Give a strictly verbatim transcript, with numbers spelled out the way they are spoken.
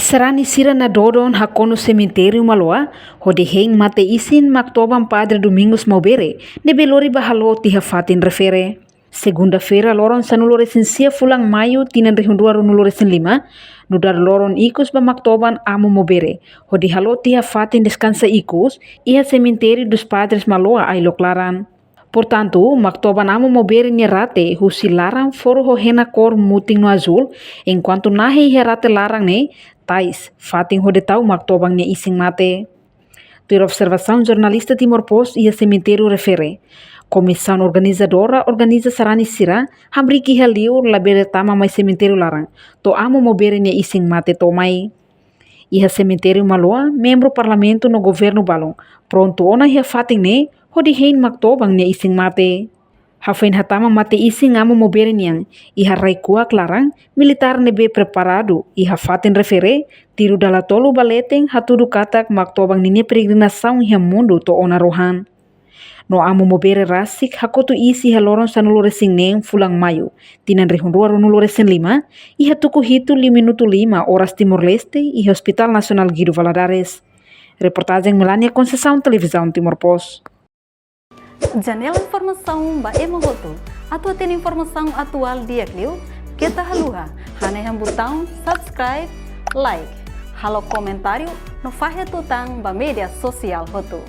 Sarani sira nadodon hakonu semitériu Maloa, hodi hein mate-isin Maktoban Padre Domingos Maubere, ne'ebé lori ba halo tiha fatin refere. Segunda-feira, loron sanulu-resin-sia fulan Maiu, tinan rihun rua ruanulu-resin-lima, nu'udar loron ikus ba Maktoban Amu Maubere, hodi halo tiha fatin deskansa ikus, iha Semitériu dos Padres Maloa, Ailok Laran. Portantu, Maktoban Amu Maubere nia rate husi laran foru ho hena kór mutin no azúl, enkuantu nahe iha rate laran ne'e, tais, fatin hodi tau Maktoban nia isin mate. Tuir observasaun jornalista Timor Post iha semitériu refere, komisaun organizadora organiza sarani sira hamriik iha liur labele tama mai semitériu laran, to'o Amu Maubere nia isin mate to'o mai. Iha semitériu Maloa, membru parlamentu no governu balun prontu ona iha fatin ne'e hodi hein Maktoban nia isin mate. Hafoin hatama mate-isin Amu Maubere nian iha rai-kuak laran, militár ne'ebé preparadu iha fatin refere tiru dala tolu ba leten hatudu katak Maktoban ninia peregrinasaun iha mundu to'o ona rohan. No Amu Maubere rasik hakotu iis iha loron sanulu-resin-neen fulan Maiu, tinan rihun rua ruanulu-resin-lima, iha tuku hitu liu minutu lima oras Timor-Leste, iha Hospital Nasionál Guido Valadares. Reportajen Melania Conceição, Televizaun Timor Post. Janela informasaun ba ema hotu. Atu hatene informasaun atuál di'ak liu, keta haluha hanehan butaun subscribe, like, halo komentáriu no fahe tutan ba média sosiál hotu.